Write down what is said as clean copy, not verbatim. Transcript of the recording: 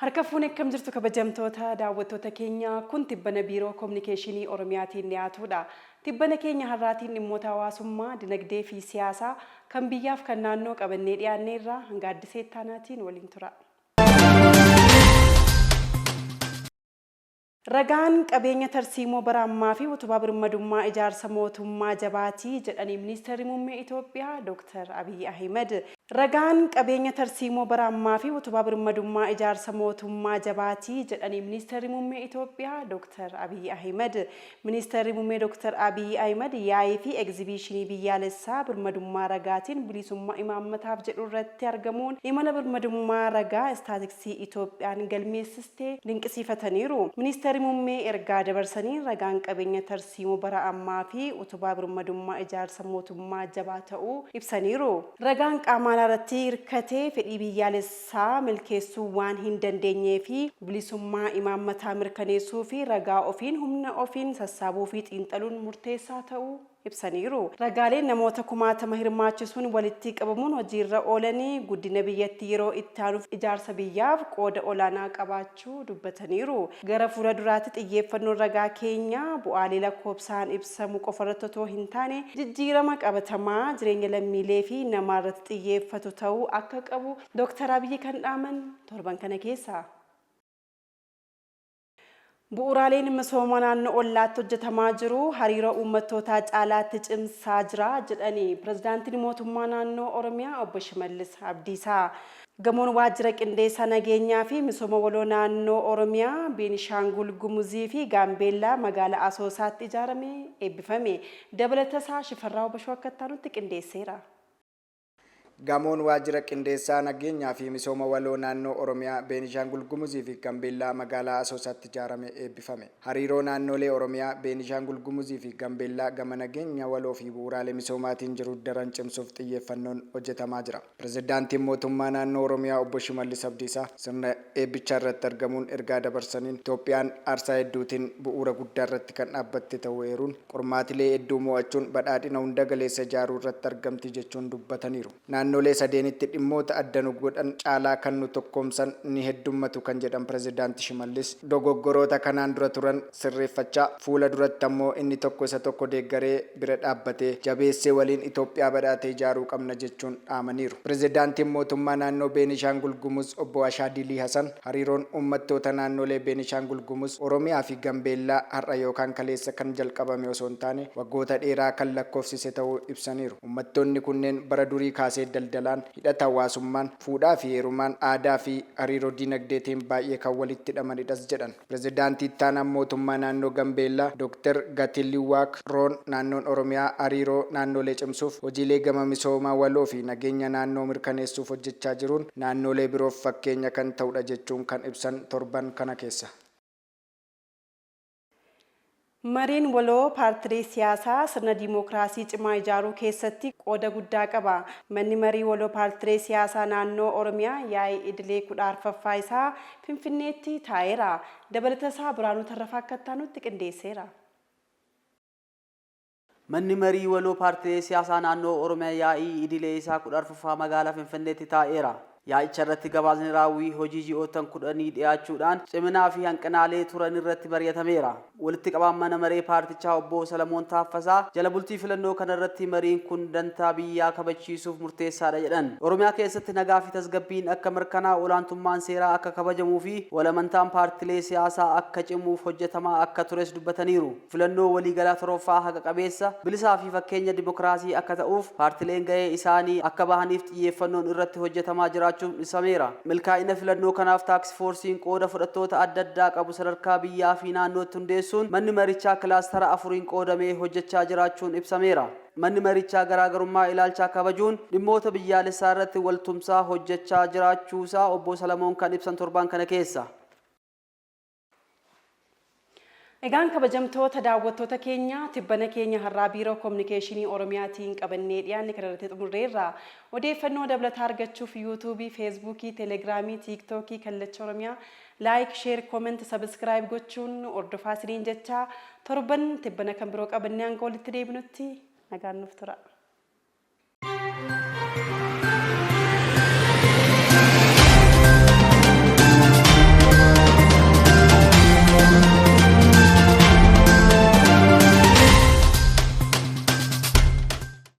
Harka fuune, akkam jirtu kabajamtoota daawwattoota keenya? Kun tibbana Biiroo Kominikeeshinii Oromiyaatiin dhiyaatudha. Tibbana keenya har'aatiin dhimmoota hawaasummaa, dinagdee fi siyaasaa kan biyyaaf kan naannoo qabannee dhiyaanneerra. Hanga Addisee Ittaanaatiin waliin tura. Ragaan qabeenya tarsiimoo bara ammaa fi utubaa birmadummaa ijaarsa mootummaa jabaatii jedhanii Ministeerri Muummee Itoophiyaa Dooktar Abiyyi Ahimad. Ragaan qabeenya tarsiimoo bara ammaa fi utubaa birmadummaa ijaarsa mootummaa jabaatii jedhanii Ministeerri Muummee Itoophiyaa Dooktar Abiyyi Ahimad. Ministeerri Muummee Dooktar Abiyyi Ahimad yaa'ii fi egzibiishinii biyyaalessaa birmadummaa ragaatiin bilisummaa imaammataaf jedhu irratti argamuun imala birmadummaa ragaa istaatiksii Itoophiyaan galmeessiste dinqisiifataniiru. Ministeerri Muummee ergaa dabarsaniin, ragaan qabeenya tarsiimoo bara ammaa fi utubaa birmadummaa ijaarsa mootummaa jabaa ta'uu ibsaniiru. Ragaan qaama alaa irratti hirkate fedhii biyyaalessaa milkeessuu waan hin dandeenyee fi bilisummaa imaammataa mirkaneessuu fi ragaa ofiin humna ofiin sassaabuu fi xiinxaluun murteessaa ta'uu ibsaniiru. Ragaaleen namoota kumaatama hirmaachisuun walitti qabamuun hojiirra oolan guddina biyyattii yeroo itti aanuuf ijaarsa biyyaaf qooda olaanaa qabaachuu dubbataniiru. Gara fuula duraatti xiyyeeffannoon ragaa keenyaa bu'aalee lakkoofsaan ibsamu qofarratti otoo hin taane jijjiirama qabatamaa jireenya lammiilee fi namaa irratti xiyyeeffatu ta'uu akka qabu Dooktar Abiyyi kan dhaaman torban kana keessa. Bu'uuraaleen misoomaa naannoo ollaatti hojjetamaa jiru hariiroo uummattootaa caalaatti cimsaa jira jedhani Pirezidaantiin Mootummaa Naannoo Oromiyaa Obbo Shimallis Abdiisaa. Gamoon Waajjira Qindeessaa Nageenyaa fi Misooma Waloo Naannoo Oromiyaa, Beenishaangul Gumuzii fi Gaambeellaa magaalaa Asoosaatti ijaarame eebbifame. Dabalatasaa Shifarraaw Bashoo akka itti aanutti qindeesseera. Gamoon Waajjira Qindeessaa Nageenyaa fi Misooma Waloo Naannoo Oromiyaa, Beenishaangul Gumuzii fi Gambeellaa magaalaa Asoosaatti ijaarame eebbifame. Hariiroo naannoolee Oromiyaa, Beenishaangul Gumuzii fi Gambeellaa gama nageenya waloo fi bu'uuraalee misoomaatiin jiru daran cimsuuf xiyyeeffannoon hojjetamaa jira. Pirezidaantiin Mootummaa Naannoo Oromiyaa Obbo Shimallis Abdiisaa sirna eebbichaarratti argamuun ergaa dabarsaniin, Itoophiyaan aarsaa hedduutiin bu'uura guddaarratti kan dhaabbatte ta'uu eeruun, qormaatilee hedduu mo'achuun badhaadhina hunda galeessa ijaaruu irratti argamti jechuun dubbataniiru. Naannoolee sadeenitti dhimmoota adda nu godhan caalaa kan nu tokkoomsan ni heddummatu kan jedhan Pirezidaanti Shimallis, dogoggoroota kanaan dura turan sirreeffachaa fuula duratti ammoo inni tokko isa tokko deeggaree bira dhaabbatee jabeessee waliin Itoophiyaa badhaate ijaaruu qabna jechuun dhaamaniiru. Pirezidaantiin Mootummaa Naannoo Beenishaangul Gumuz Obbo Ashaadilii Hasan hariiroon uummattoota naannoolee Beenishaangul Gumuz, Oromiyaa fi Gambeellaa har'a yookaan kaleessa kan jalqabame osoo hin taane waggoota dheeraa kan lakkoofsise ta'uu ibsaniiru. Uummattoonni kunneen bara durii kaasee daldalaan, hidhata hawaasummaan, fuudhaa fi heerumaan, aadaa fi hariiroo diinagdeetiin baay'ee kan walitti hidhamanidhas jedhan. Pirezidaantii Ittaanaan Mootummaa Naannoo Gambeellaa Dooktar Gatiliwaak Roon naannoon Oromiyaa hariiroo naannoolee cimsuuf hojiilee gama misooma waloo fi nageenya naannoo mirkaneessuuf hojjechaa jiruun naannoolee biroof fakkeenya kan ta'udha jechuun kan ibsan torban kana keessa. Mariin waloo paartilee siyaasaa sirna diimookiraasii cimaa ijaaruu keessatti qooda guddaa qaba. Manni Marii Waloo Paartilee Siyaasaa Naannoo Oromiyaa yaa'ii idilee 14ffaa isaa Finfinneetti taa'eera. Dabalatasaa Biraanuu Tarrafaa akka itti aanutti qindeesseera. Manni Marii Waloo Paartilee Siyaasaa Naannoo Oromiyaa yaa'ii idilee isaa 14ffaa magaalaa Finfinneetti taa'eera. Yaa'icharratti gabaasni raawwii hojii ji'oottan kudhanii dhiyaachuudhaan ciminaa fi hanqinaalee turanirratti mari'atameera. Walitti qabaan mana maree paartichaa obbo Salamoon Taaffasaa jala bultii filannoo kanarratti mariin kun dantaa biyyaa kabachiisuuf murteessaadha jedhan. Oromiyaa keessatti nagaa fi tasgabbiin akka mirkanaa'u, olaantummaan seeraa akka kabajamuu fi wal amantaan paartilee siyaasaa akka cimuuf hojjetamaa akka tures dubbataniiru. Filannoo waliigalaa 7ffaa haqa qabeessa, bilisaa fi fakkeenya dimokiraasii akka ta'uuf paartileen gahee isaanii akka bahaniif xiyyeeffannoon irratti hojjetamaa jiraachuun ibsameera. Milkaa'ina filannoo kanaaf taaksifoorsiin qooda fudhattoota adda addaa qabu sadarkaa biyyaa fi naannootti hundeessuun manni marichaa kilaastara afuriin qoodamee hojjechaa jiraachuun ibsameera. Manni marichaa garaagarummaa ilaalchaa kabajuun dhimmoota biyyaalessaarratti waltumsaa hojjechaa jiraachuusaa obbo Salamoon kan ibsan torbaan kana keessa. Egaan kabajamtoota daawwattoota keenya, tibbana keenya har'aa Biiroo Kominikeeshinii Oromiyaatiin qabannee dhiyaanne kanarratti xumurreerra. Odeeffannoo dabalataa argachuuf Yuutuubii, Feesbuukii, Telegiraamii, Tiiktookii Kallacha Oromiyaa like, share, comment, subscribe gochuun hordofaa isiniin jechaa, torban tibbana kan biroo qabannee hanga walitti deebinutti nagaan nuuf tura.